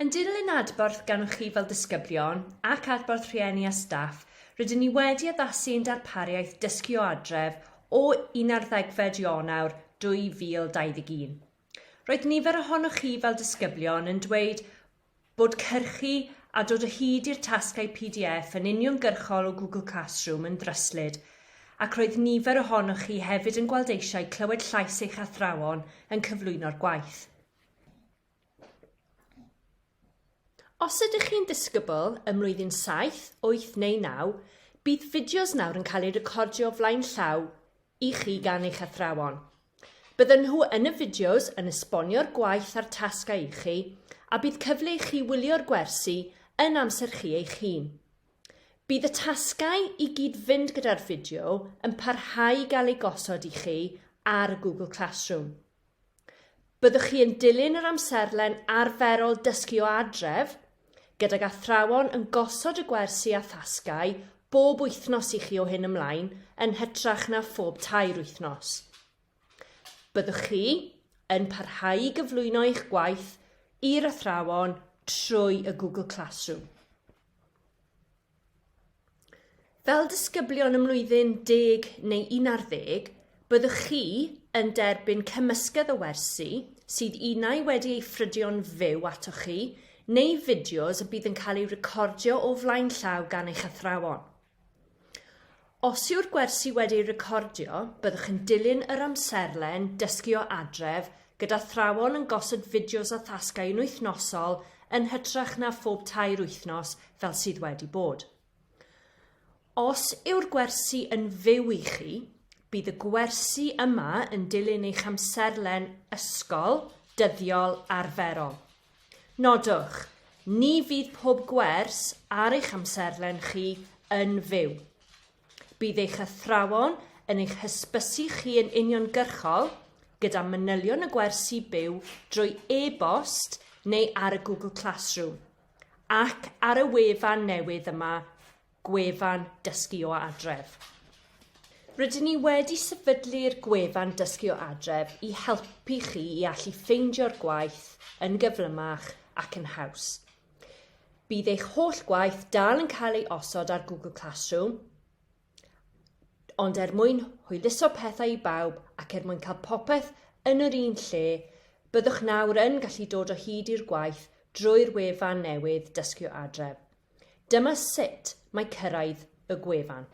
Yn dilyn adborth ganoch chi fel disgyblion ac adborth rhieni a staff, rydyn ni wedi addasu ein darpariaeth Dysgu o Adref o unarddegfed Ionawr 2021. Roedd nifer ohonoch chi fel disgyblion yn dweud bod cyrchu a dod o hyd i'r tasgau pdf yn uniongyrchol o Google Classroom yn ddryslyd ac roedd nifer ohonoch chi hefyd yn gweld eisiau clywed llais eich athrawon yn cyflwyno'r gwaith. Os ydych chi'n ddisgybl ym mlwyddyn 7, 8 neu 9, bydd fideos nawr yn cael eu recordio o flaen llaw i chi gan eich athrawon. Bydden nhw yn y fideos yn esbonio'r gwaith a'r tasgau i chi, a bydd cyfle i chi wylio'r gwersi yn amser chi eich hun. Bydd y tasgau i gyd fynd gyda'r fideo yn parhau i gael eu gosod i chi ar y Google Classroom. Byddwch chi yn dilyn yr amserlen arferol dysgu o adref, gydag athrawon yn gosod y gwersi a thasgau bob wythnos i chi o hyn ymlaen yn hytrach na phob tair wythnos. Byddwch chi yn parhau i gyflwyno eich gwaith i'r athrawon trwy y Google Classroom. Fel disgyblion ym mlwyddyn deg neu unarddeg, byddwch chi yn derbyn cymysgedd o wersi sydd unai wedi eu ffrydio'n fyw atoch chi neu fideos y bydd yn cael eu recordio o flaen llaw gan eich athrawon. Os yw'r gwersi wedi eu recordio, byddwch yn dilyn yr amserlen dysgu o adref gyda athrawon yn gosod fideos a thasgau yn wythnosol yn hytrach na phob tair wythnos fel sydd wedi bod. Os yw'r gwersi yn fyw i chi, bydd y gwersi yma yn dilyn eich amserlen ysgol dyddiol arferol. Nodwch, ni fydd pob gwers ar eich amserlen chi yn fyw. Bydd eich athrawon yn eich hysbysu chi yn uniongyrchol gyda manylion y gwersi byw drwy e-bost neu ar y Google Classroom ac ar y wefan newydd yma, gwefan Dysgu o Adref. Rydyn ni wedi sefydlu'r gwefan Dysgu o Adref i helpu chi i allu ffeindio'r gwaith yn gyflymach ac yn haws. Bydd eich holl gwaith dal yn cael ei osod ar Google Classroom, Ond er mwyn hwyluso pethau i bawb ac er mwyn cael popeth yn yr un lle, byddwch nawr yn gallu dod o hyd i'r gwaith drwy'r wefan newydd Dysgu o Adref. Dyma sut mae cyrraedd y gwefan.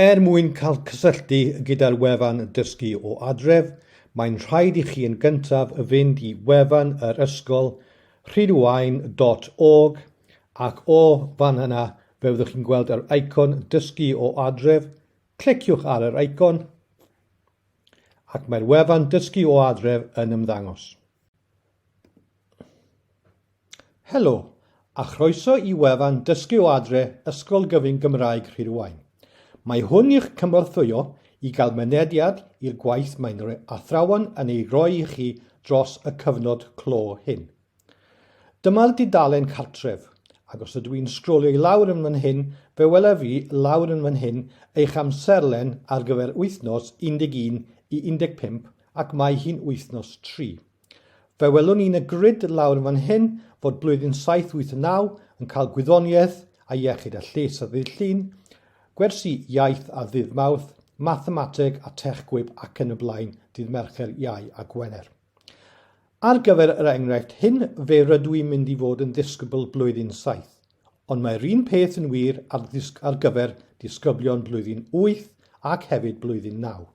Er mwyn cael cysylltu gyda'r wefan Dysgu o Adref, mae'n rhaid i chi yn gyntaf fynd i wefan yr ysgol, rhydywaun dot org, ac o fan yna fe fyddwch chi'n gweld yr eicon Dysgu o Adref, cliciwch ar yr eicon, ac mae'r wefan Dysgu o Adref yn ymddangos. Helo, a chroeso i wefan Dysgu o Adre Ysgol Gyfun Gymraeg Rhydywaun. Mae hwn i'ch cynorthwyo i gael mynediad i'r gwaith mae'n athrawon yn ei roi i chi dros y cyfnod clo hyn. Dyma'r dudalen cartref, ac os ydw i'n sgrolio i lawr yn fan hyn, fe welaf fi lawr yn fan hyn eich amserlen ar gyfer wythnos 11 i 15 ac mae hi'n wythnos 3. Fe welwn ni'n y grid lawr yn fan hyn fod blwyddyn 7, 8 a 9 yn cael gwyddoniaeth a iechyd a lles ar ddydd Llun, gwersi iaith ar ddydd Mawrth, mathemateg a techgwib ac yn y blaen dydd Mercher, Iau a Gwener. Ar gyfer yr enghraifft hyn fe rydw i'n mynd i fod yn ddisgybl blwyddyn 7, ond mae'r un peth yn wir ar, ar gyfer disgyblion blwyddyn 8 ac hefyd blwyddyn 9.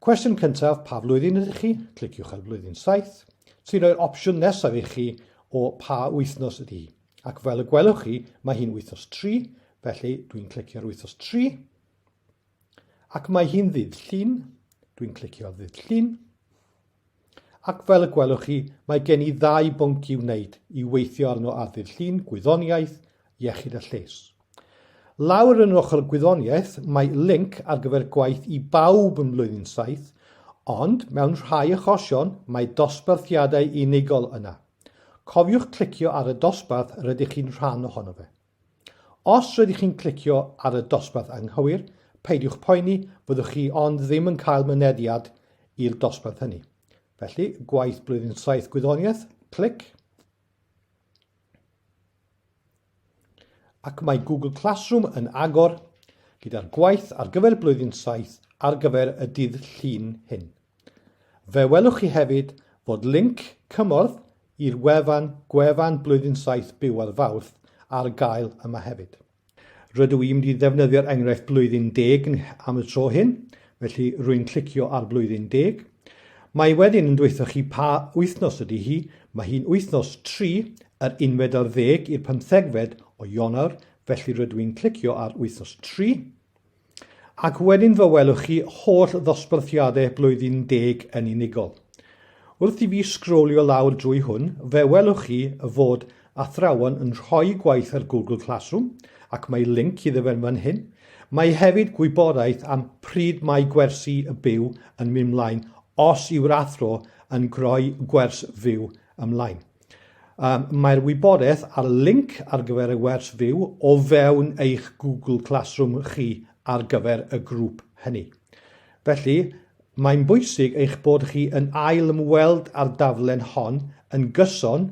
Cwestiwn cyntaf, pa flwyddyn ydych chi? Cliciwch ar blwyddyn 7, sy'n rhoi'r opsiwn nesaf i chi o pa wythnos ydy hi. Ac fel y gwelwch chi, mae hi'n wythnos 3, felly dwi'n clicio ar wythnos 3. Ac mae hi'n ddydd Llun, dwi'n clicio ar ddydd Llun. Ac fel y gwelwch chi, mae gen i ddau bwnc i'w wneud i weithio arno ar ddydd Llun, gwyddoniaeth, iechyd a lles. Lawr yn yr ochr gwyddoniaeth, mae linc ar gyfer gwaith i bawb ym mlwyddyn 7, ond mewn rhai achosion mae dosbarthiadau unigol yna. Cofiwch clicio ar y dosbarth rydych chi'n rhan ohono fe. Os rydych chi'n clicio ar y dosbarth anghywir, peidiwch poeni, fyddwch chi ond ddim yn cael mynediad i'r dosbarth hynny. Felly, gwaith blwyddyn 7 gwyddoniaeth, clic. Ac mae Google Classroom yn agor gyda'r gwaith ar gyfer blwyddyn 7 ar gyfer y dydd Llun hyn. Fe welwch chi hefyd fod linc cymorth i'r wefan gwefan blwyddyn 7 byw ar Fawrth ar gael yma hefyd. Rydw i'n mynd i ddefnyddio'r enghraifft blwyddyn deg am y tro hyn, felly rwy'n clicio ar blwyddyn deg. Mae wedyn yn dweutho chi pa wythnos ydy hi, mae hi'n wythnos 3, yr unfed ar ddeg i'r pymthegfed o Ionawr, felly rydw i'n clicio ar wythnos 3. Ac wedyn fe welwch chi holl ddosbarthiadau blwyddyn deg yn unigol. Wrth i fi sgrolio lawr drwy hwn, fe welwch chi fod athrawon yn rhoi gwaith ar Google Classroom, ac mae linc iddo fe yn fan hyn. Mae hefyd gwybodaeth am pryd mae gwersi byw yn mynd mlaen os yw'r athro yn groi gwers fyw ymlaen. Um, mae'r wybodaeth a'r linc ar gyfer y wers fyw o fewn eich Google Classroom chi ar gyfer y grŵp hynny. Felly, mae'n bwysig eich bod chi yn ail ymweld â'r daflen hon yn gyson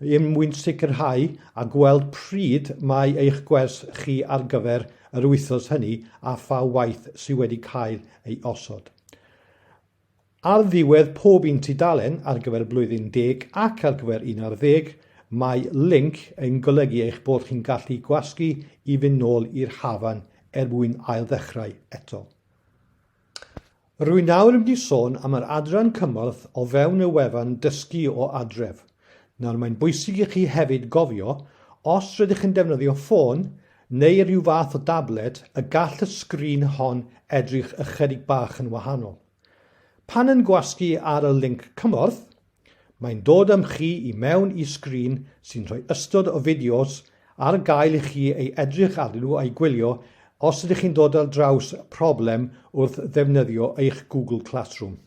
er mwyn sicrhau a gweld pryd mae eich gwers chi ar gyfer yr wythnos hynny a pha waith sydd wedi cael ei osod. Ar ddiwedd pob un tudalen ar gyfer blwyddyn deg ac ar gyfer un ar ddeg, mae linc yn golygu eich bod chi'n gallu gwasgu i fynd nôl i'r hafan er mwyn ailddechrau eto. Rwy nawr yn mynd i sôn am yr adran cymorth o fewn y wefan Dysgu o Adref. Nawr mae'n bwysig i chi hefyd gofio, os rydych yn defnyddio ffôn neu ryw fath o dabled, y gall y sgrin hon edrych ychydig bach yn wahanol. Pan yn gwasgu ar y linc cymorth, mae'n dod â chi i mewn i sgrin sy'n rhoi ystod o fideos ar gael i chi ei edrych arnyn nhw a'u gwylio os ydych chi'n dod ar draws problem wrth ddefnyddio eich Google Classroom.